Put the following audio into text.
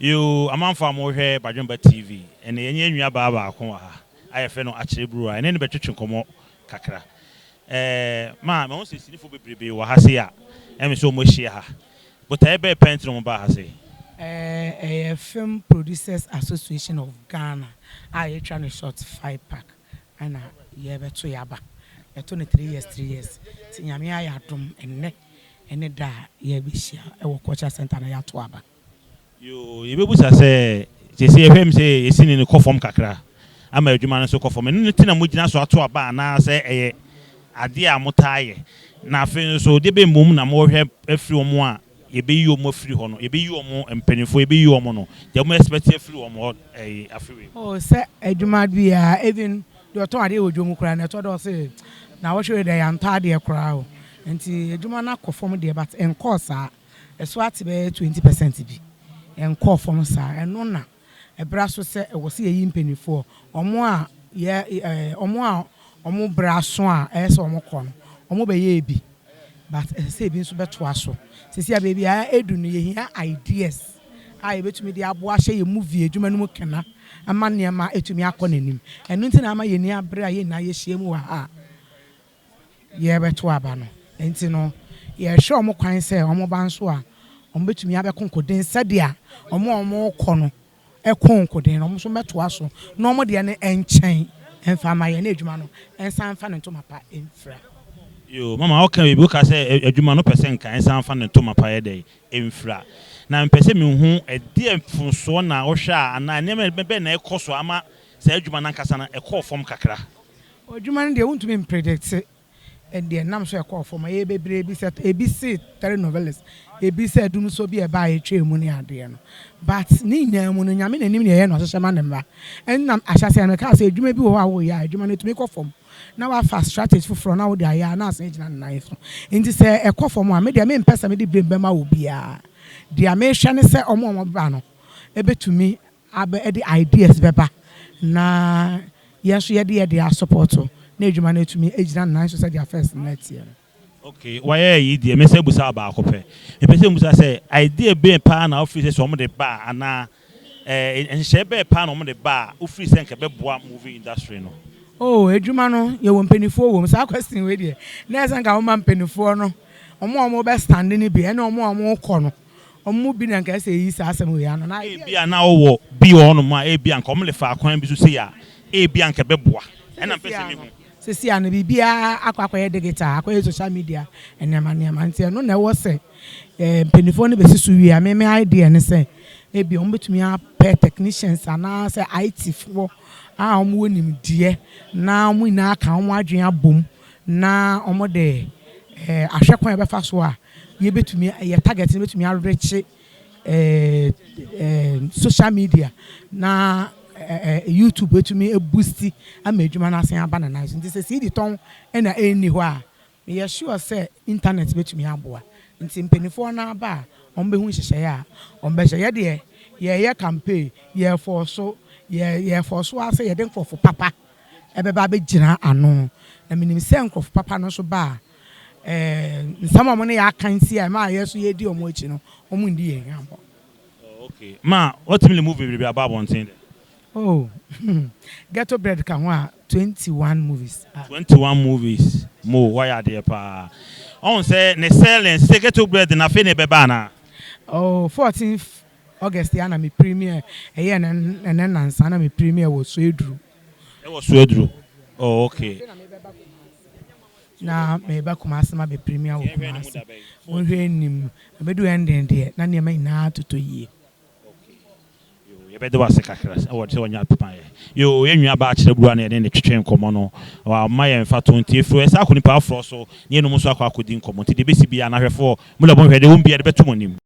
Yoo amanfoɔ a mohwɛ Badwemba TV ɛnɛ yɛne yɛn nua baa baako wɔ ha a yɛfrɛ no Akyere Brewer yɛne no bɛtwetwe nkɔmmɔ kakra ɛɛ maa mahu sɛ sinifoɔ bebrebe wɔ ha sei a ɛme sɛ wɔn ahyia ha botaeɛ bɛɛ pɛn nti na wɔn baa ha sei? Ɛɛ ɛyɛ Film Producers Association of Ghana a yɛatwa no short FIPAG ɛna yɛbɛto yɛaba yɛto no 3 years 3 years nti Nyame ayɛ adom, ɛnnɛ ɛne da a yɛbɛhyia ɛwɔ culture center na yɛato aba. Yoo, yɛbɛbusa sɛ sese yɛhwɛ mu sɛ yɛsini no kɔ fam kakra ama adwuma no nso kɔ fam. Ɛno no ti na mogyina so ato aba anaasɛ ɛyɛ adeɛ a motaa yɛ? Na afei nso deɛ bɛ mmom na mohwɛ afiri wɔn a yɛbɛyi wɔn afiri hɔ no, yɛbɛyi wɔn mpanimfoɔ, yɛbɛyi wɔn no, deɛ mo expect afiri wɔn hɔ ɛyɛ afiri? Oh, sɛ adwuma biara, even deɛ ɔtɔn adeɛ wɔ dwom koraa na ɛtɔ dɔ sɛ na wɔhwɛ deɛ yɛantɔ adeɛ koraa o. Nti adwuma no akɔ fam deɛ, but nkɔɔ saa. Ɛso ate bɛyɛ 20% bi, nkɔɔ fam saa. Ɛno na ɛbra so sɛ ɛwɔ sɛ yɛyi mpanimfoɔ, ɔmo a yɛ ɛɛ ɔmo a ɔmo bra so a ɛyɛ sɛ ɔmo kɔ no, ɔmo bɛyɛ ebi, but ɛsɛ sɛ ebi nso bɛtoa so. Sisi a beebi a edu no, yɛhia ideas a yɛbɛtumi de aboa ahyɛ yɛn movie adwuma no mu kena ama nneɛma etumi akɔ n'anim. Ɛno nti na ama yɛn ni abere a yɛn nyinaa yɛhyia mu wɔ ha a yɛrebɛto aba no. Nti no yɛrehwɛ ɔmo kwan sɛ ɔmo ba nso a, ɔmo bɛtumi abɛko nkoden sɛdeɛ ɔmo a ɔmo kɔ no ɛko nkoden no, ɔmo nso bɛtoa so na ɔmo deɛ no ɛnkyɛn ɛnfa ama yɛn na adwuma no ɛnsan fa ne ntoma pa ɛmfira. Yoo mama, ɔka biribi, woka sɛ adwuma no pɛ sɛ nka ɛnsan fa ne ntoma pa yɛ dɛ ɛmfira, na mpɛ sɛ mehu ɛdeɛ mfonsoɔ na wohwɛ a anaa nneɛma bɛn na ɛkɔ so ama saa adwuma no ankasa no ɛkɔɔ fam kakra? Adwuma no deɛ, wontumi mpredict deɛ nam so ɛkɔɔ fam. Ɛyɛ bebree bi sɛ ebi si telenovelas, ebi sɛ ɛdum so bi ɛba a ɛtwa mu ne adeɛ no, but ne nyinaa mu no, Nyame n'anim ne ɛyɛ na ɔhyehyɛ ma ne mma. Ɛnam ahyɛseɛ no kaa sɛ adwuma bi wɔ hɔ a wɔyɛ a, adwuma no etumi kɔ fam na wafa strategy foforɔ na wode ayɛ a na asan gyina ne nan so. Nti sɛ ɛkɔ fam a, me deɛ mempɛ sɛ mede blame bɛma wɔ biara. Deɛ mehwɛ ne sɛ ɔmo a ɔmo ba no ebɛtumi abɛ ɛde ideas bɛba na yɛn nso yɛde asupport na adwuma no etumi egyina ne nan so sɛdeɛ first no ɛteɛ no. Okay, wayɛ yi deɛ, mesɛ busa baako pɛ. Mepɛ sɛ musa sɛ idea bɛn paa na wofiri sɛ ɔmo de ba a, anaa nhyehyɛe bɛn paa na ɔmo de ba a wofiri sɛ nka bɛboa movie industry no? Oh, adwuma no, yɛwɔ mpanimfoɔ wɔ mu. Saa question wei deɛ, na ɛsɛ nka wɔma mpanimfoɔ no, ɔmo a ɔmo bɛ stand no bi ɛne ɔmo a ɔmo kɔ no, ɔmo mu bi na nka ɛsɛ eyi saa asɛm wei ano na Ebi a na wowɔ bi wɔ hɔnom a ebi a nka ɔmo de fa akwan bi so sei a, ebi a nka bɛboa, ɛna mpɛ sɛ mehu. Sisi ano biribiara akɔyɛ digital, akɔyɛ social media nneɛma nneɛma, nti ɛno na ɛwɔ sɛ mpanimfoɔ no bɛsi so wie a, mɛmɛ idea ne sɛ ebi wɔn bɛtumi apɛ technicians anaasɛ IT foɔ a wɔn wɔ nimdeɛ na wɔn nyinaa ka wɔn adwene abom na wɔn de ahwɛ kwan a yɛbɛfa so a yɛbɛtumi yɛ target no bɛtumi arekye ɛɛ ɛɛ social media na YouTube bɛtumi eboost ama adwuma no asan aba ne nan so. Nti sɛ CD tɔn ɛna ɛnni hɔ a, meyɛ sure sɛ internet bɛtumi aboa. Nti mpanimfoɔ no aba a, wɔn bɛhu nhyehyɛeɛ a wɔn bɛhyɛ. Yɛ deɛ yɛyɛ campaign, yɛfɔ so yɛfɔ so asɛ yɛde nkurɔfo papa ɛbɛba abɛgyina ano, na menim sɛ nkurɔfo papa no nso ba a, nsɛm a wɔn ne yɛ aka nti a ɛma a yɛ so yɛdi wɔn akyi no, wɔn ndi yɛn hwammɔ. Okay ma, wɔtumi le movie bebree aba abɔnten dɛ? Oh, Ghetto Bread ka ho a, 21 movies. Ah. 21 movies mo, wayɛ adeɛ paa. Ɔn sɛ ne selling sɛ Ghetto Bread na afei ne ɛbɛba anaa? Oh, 14th August ya na me premiere. Ɛyɛ ɛnɛ nansa na me premiere wɔ Soeduru. Ɛwɔ Soeduru. Oh, okay. Na meba Kumase ma bɛ premiere wɔ Kumase. Wɔnhwɛ anim ɛbɛdu ending deɛ na nneɛma nyinaa totɔ yie. Yɛbɛde wase kakra ɛwɔ sɛ wɔnya pepa yɛ yo. Yɛn nua baa kyerɛ bua na yɛne ne twetwe nkɔmmɔ no, wama yɛn mfa to nti efiri ɛsɛ akɔ nipa aforɔ so ne yɛnum nso akɔ akɔdi nkɔmmɔ. Nti deɛ ebesi bia n'ahwɛfoɔ mu lɛ bɔ nhwɛ deɛ wɔn bia de bɛto mo anim.